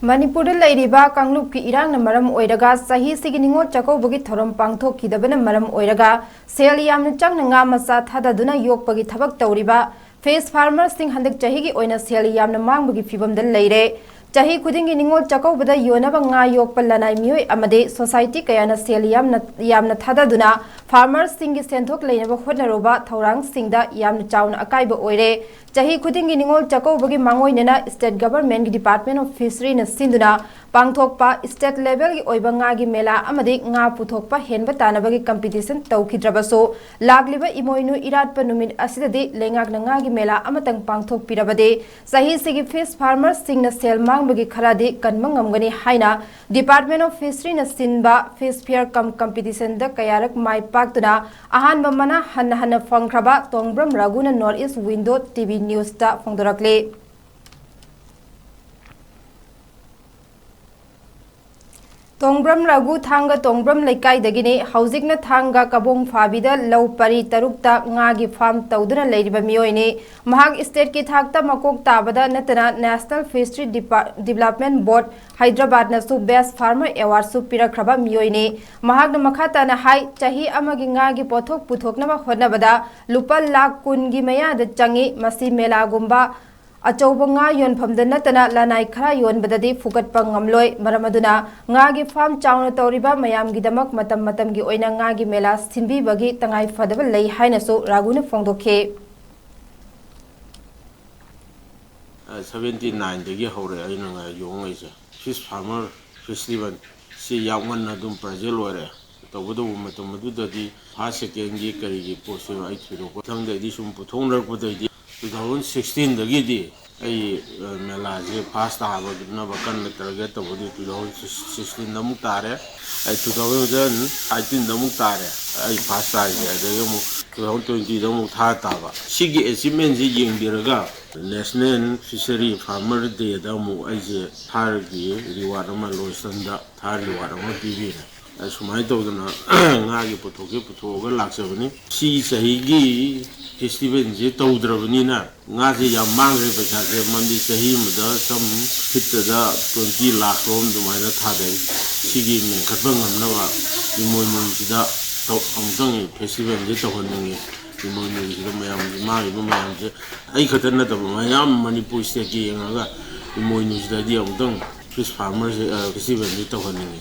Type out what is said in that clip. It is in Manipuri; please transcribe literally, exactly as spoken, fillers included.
ꯃꯅꯤꯄꯨꯔꯗ ꯂꯩꯔꯤꯕ ꯀꯥꯡꯂꯨꯞꯀꯤ ꯏꯔꯥꯡꯅ ꯃꯔꯝ ꯑꯣꯏꯔꯒ ꯆꯍꯤꯁꯤꯒꯤ ꯅꯤꯉꯣꯜ ꯆꯥꯛꯀꯧꯕꯒꯤ ꯊꯧꯔꯝ ꯄꯥꯡꯊꯣꯛꯈꯤꯗꯕꯅ ꯃꯔꯝ ꯑꯣꯏꯔꯒ ꯁꯦꯜ ꯌꯥꯝꯅ ꯆꯪꯅ ꯉꯥ ꯃꯆꯥ ꯊꯥꯗꯗꯨꯅ ꯌꯣꯛꯄꯒꯤ ꯊꯕꯛ ꯇꯧꯔꯤꯕ ꯐꯤꯁ ꯐꯥꯔꯃꯔꯁꯤꯡ ꯍꯟꯗꯛ ꯆꯍꯤꯒꯤ ꯑꯣꯏꯅ ꯁꯦꯜ ꯌꯥꯝꯅ ꯃꯥꯡꯕꯒꯤ ꯐꯤꯕꯝꯗ ꯂꯩꯔꯦ꯫ ꯆꯍꯤ ꯈꯨꯗꯤꯡꯒꯤ ꯅꯤꯉꯣꯜ ꯆꯥꯛꯀꯧꯕꯗ ꯌꯣꯟꯅꯕ ꯉꯥ ꯌꯣꯛꯄ ꯂꯅꯥꯏ ꯃꯤꯑꯣꯏ ꯑꯃꯗꯤ ꯁꯣꯁꯥꯏꯇꯤ ꯀꯌꯥꯅ ꯁꯦꯜ ꯌꯥꯝꯅ, ꯌꯥꯝꯅ ꯊꯥꯗꯗꯨꯅ ꯐꯥꯔꯃꯔꯁꯤꯡꯒꯤ ꯁꯦꯟꯊꯣꯛ ꯂꯩꯅꯕ ꯍꯣꯠꯅꯔꯨꯕ ꯊꯧꯔꯥꯡꯁꯤꯡꯗ ꯌꯥꯝꯅ ꯆꯥꯎꯅ ꯑꯀꯥꯏꯕ ꯑꯣꯏꯔꯦ꯫ ꯆꯍꯤ ꯈꯨꯗꯤꯡꯒꯤ ꯅꯤꯉꯣꯜ ꯆꯥꯛꯀꯧꯕꯒꯤ ꯃꯥꯡꯑꯣꯏꯅꯅ state government ꯀꯤ Department of Fishery ꯅ ꯁꯤꯟꯗꯨꯅ ꯄꯥꯡꯊꯣꯛꯄ state level ꯒꯤ ꯑꯣꯏꯕ ꯉꯥꯒꯤ ꯃꯦꯂꯥ ꯑꯃꯗꯤ ꯉꯥ ꯄꯨꯊꯣꯛꯄ ꯍꯦꯟꯕ ꯇꯥꯅꯕꯒꯤ competition ꯇꯧꯈꯤꯗ꯭ꯔꯕꯁꯨ, ꯂꯥꯛꯂꯤꯕ ꯏꯃꯣꯏꯅꯨ ꯏꯔꯥꯠꯄ ꯅꯨꯃꯤꯠ ꯑꯁꯤꯗꯗꯤ ꯂꯩꯉꯥꯛꯅ ꯉꯥꯒꯤ ꯃꯦꯂꯥ ꯑꯃꯇꯪ ꯄꯥꯡꯊꯣꯛꯄꯤꯔꯕꯗꯤ ꯆꯍꯤꯁꯤꯒꯤ ꯐꯤꯁ ꯐꯥꯔꯃꯔꯁꯤꯡꯅ ꯁꯦꯜ ꯃꯥꯡꯕꯒꯤ ꯈꯔꯗꯤ ꯀꯟꯕ ꯉꯝꯒꯅꯤ ꯍꯥꯏꯅ Department of Fishery ꯅ ꯁꯤꯟꯕ ꯐꯤꯁ ꯐꯤꯌꯔ ꯀꯝ competition ꯗ ꯀꯌꯥꯔꯛ ꯃꯥꯏ ꯄꯥꯛꯇꯨꯅ ꯑꯍꯥꯟꯕ ꯃꯅꯥ ꯍꯟꯅ ꯍꯟꯅ ꯐꯪꯈ꯭ꯔꯕ ꯇꯣꯡꯕ꯭ꯔꯝ ꯔꯥꯒꯨꯅ North East Window T V News ꯇ ꯐꯣꯡꯗꯣꯔꯛꯂꯤ꯫ ꯇꯣꯡꯕ꯭ꯔꯝ ꯔꯥꯒꯨ ꯊꯥꯡꯒ ꯇꯣꯡꯕ꯭ꯔꯝ ꯂꯩꯀꯥꯏꯗꯒꯤꯅꯤ꯫ ꯍꯧꯖꯤꯛꯅ ꯊꯥꯡꯒ ꯀꯕꯣꯡ ꯐꯥꯕꯤꯗ ꯂꯧ ꯄꯔꯤ ꯇꯔꯨꯛꯇ ꯉꯥꯒꯤ ꯐꯥꯔꯝ ꯇꯧꯗꯨꯅ ꯂꯩꯔꯤꯕ ꯃꯤꯑꯣꯏꯅꯤ꯫ ꯃꯍꯥꯛ state ꯀꯤ ꯊꯥꯛꯇ ꯃꯀꯣꯛ ꯇꯥꯕꯗ ꯅꯠꯇꯅ National Fishery Depa-, Development Board ꯍꯥꯏꯗ꯭ꯔꯕꯥꯗꯅꯁꯨ Best Farmer Award ꯁꯨ ꯄꯤꯔꯛꯈ꯭ꯔꯕ ꯃꯤꯑꯣꯏꯅꯤ꯫ ꯃꯍꯥꯛꯅ ꯃꯈꯥ ꯇꯥꯅ ꯍꯥꯏ, ꯆꯍꯤ ꯑꯃꯒꯤ ꯉꯥꯒꯤ ꯄꯣꯠꯊꯣꯛ ꯄꯨꯊꯣꯛꯅꯕ ꯍꯣꯠꯅꯕꯗ ꯂꯨꯄꯥ ꯂꯥꯈ ꯀꯨꯟꯒꯤ ꯃꯌꯥꯗ ꯆꯪꯏ꯫ ꯃꯁꯤ ꯃꯦꯂꯥꯒꯨꯝꯕ ꯑꯆꯧꯕ ꯉꯥ ꯌꯣꯟꯐꯝꯗ ꯅꯠꯇꯅ ꯂꯅꯥꯏ ꯈꯔ ꯌꯣꯟꯕꯗꯗꯤ ꯐꯨꯒꯠꯄ ꯉꯝꯂꯣꯏ꯫ ꯃꯔꯝ ꯑꯗꯨꯅ ꯉꯥꯒꯤ ꯐꯥꯔꯝ ꯆꯥꯎꯅ ꯇꯧꯔꯤꯕ ꯃꯌꯥꯝꯒꯤꯗꯃꯛ ꯃꯇꯝ ꯃꯇꯝꯒꯤ ꯑꯣꯏꯅ ꯉꯥꯒꯤ ꯃꯦꯂꯥ ꯁꯤꯟꯕꯤꯕꯒꯤ ꯇꯉꯥꯏ ꯐꯗꯕ ꯂꯩ ꯍꯥꯏꯅꯁꯨ ꯔꯥꯒꯨꯅ ꯐꯣꯡꯗꯣꯛꯈꯤ꯫ ꯁꯚꯦꯟꯇꯤ ꯅꯥꯏꯟꯗꯒꯤ ꯍꯧꯔꯦ ꯑꯩꯅ ꯉꯥ ꯌꯣꯛꯉꯩꯁꯦ꯫ ꯐꯤꯁ ꯐꯥꯔꯃꯔ ꯐꯦꯁꯇꯤꯚꯦꯜ ꯁꯤ ꯌꯥꯝ ꯉꯟꯅ ꯑꯗꯨꯝ ꯄ꯭ꯔꯖꯦꯟ ꯑꯣꯏꯔꯦ꯫ ꯇꯧꯕꯇꯕꯨ ꯃꯇꯝ ꯑꯗꯨꯗꯗꯤ ꯐꯥꯔꯁ ꯁꯦꯀꯦꯟꯒꯤ ꯀꯔꯤꯒꯤ ꯄꯣꯠꯁꯨ ꯑꯩ ꯊꯣꯏꯗꯣꯛꯄ ꯈꯪꯗꯦ꯫ ꯑꯩꯗꯤ ꯁꯨꯝ ꯄꯨꯊꯣꯛꯅꯔꯛꯄꯗꯩꯗꯤ ꯇꯨ ꯊꯥꯎꯖꯟ ꯁꯤꯛꯁꯇꯤꯟꯗꯒꯤꯗꯤ ꯑꯩ, ꯑ, ꯃꯦꯂꯥꯁꯦ ꯐꯥꯔꯁ ꯇꯥꯕꯅꯕ ꯀꯟꯅ ꯇꯥꯔꯒꯦꯠ ꯇꯧꯕꯗꯤ ꯇꯨ ꯊꯥꯎꯖꯟ ꯁꯤꯛꯁꯇꯤꯟꯗ ꯑꯃꯨꯛ ꯇꯥꯔꯦ꯫ ꯑꯩ ꯇꯨ ꯊꯥꯎꯖꯟ ꯑꯩꯠꯇꯤꯟꯗ ꯑꯃꯨꯛ ꯇꯥꯔꯦ꯫ ꯑꯩ ꯐꯥꯔꯁ ꯇꯥꯔꯤꯁꯦ ꯑꯗꯒꯤ ꯑꯃꯨꯛ ꯇꯨ ꯊꯥꯎꯖꯟ ꯇ꯭ꯋꯦꯟꯇꯤꯗ ꯑꯃꯨꯛ ꯊꯥꯔ ꯇꯥꯕ꯫ ꯁꯤꯒꯤ ꯑꯦꯆꯤꯞꯃꯦꯟꯁꯤ ꯌꯦꯡꯕꯤꯔꯒ National Fishery Farmer Dayꯗ ꯑꯃꯨꯛ ꯑꯩꯁꯦ ꯊꯥꯔꯒꯤ ꯔꯤꯋꯥꯔꯗ ꯑꯃ ꯂꯣꯏꯁꯟꯗ ꯊꯥꯔ ꯔꯤꯋꯥꯔꯗ ꯑꯃ ꯄꯤꯕꯤꯔꯦ꯫ ꯑ, ꯁꯨꯃꯥꯏꯅ ꯇꯧꯗꯅ ꯉꯥꯒꯤ ꯄꯣꯠꯊꯣꯛꯁꯦ ꯄꯨꯊꯣꯛꯑꯒ ꯂꯥꯛꯆꯕꯅꯤ꯫ ꯁꯤ ꯆꯍꯤꯒꯤ ꯐꯦꯁꯇꯤꯚꯦꯜꯁꯦ ꯇꯧꯗ꯭ꯔꯕꯅꯤꯅ ꯉꯥꯁꯦ ꯌꯥꯝ ꯃꯥꯡꯈ꯭ꯔꯦ꯫ ꯄꯩꯁꯥꯁꯦ ꯃꯔꯝꯗꯤ ꯆꯍꯤ ꯑꯃꯗ ꯁꯝ ꯐꯤꯠꯇꯗ ꯇ꯭ꯋꯦꯟꯇꯤ ꯂꯥꯛ ꯔꯣꯝ ꯑꯗꯨꯃꯥꯏꯅ ꯊꯥꯗꯩ꯫ ꯁꯤꯒꯤ ꯃꯦꯟꯈꯠꯄ ꯉꯝꯅꯕ ꯏꯃꯣꯏꯅꯨꯁꯤꯗ ꯇꯧ-, ꯑꯃꯨꯛꯇꯪ ꯐꯦꯁꯇꯤꯚꯦꯜꯁꯦ ꯇꯧꯍꯟꯅꯤꯡꯉꯤ꯫ ꯏꯃꯣꯏꯅꯨꯁꯤꯗ ꯃꯌꯥꯝ ꯃꯥꯡꯉꯤꯕ ꯃꯌꯥꯝꯁꯦ ꯑꯩ ꯈꯛꯇ ꯅꯠꯇꯕ ꯃꯌꯥꯝ ꯃꯅꯤꯄꯨꯔ ꯁ꯭ꯇꯦꯠꯀꯤ ꯌꯦꯡꯉꯒ ꯏꯃꯣꯏꯅꯨꯁꯤꯗꯗꯤ ꯑꯃꯨꯛꯇꯪ ꯐꯤꯁ ꯐꯥꯔꯃꯔꯁꯦ, ꯑ, ꯐꯦꯁꯇꯤꯚꯦꯜꯁꯦ ꯇꯧꯍꯟꯅꯤꯡꯉꯤ꯫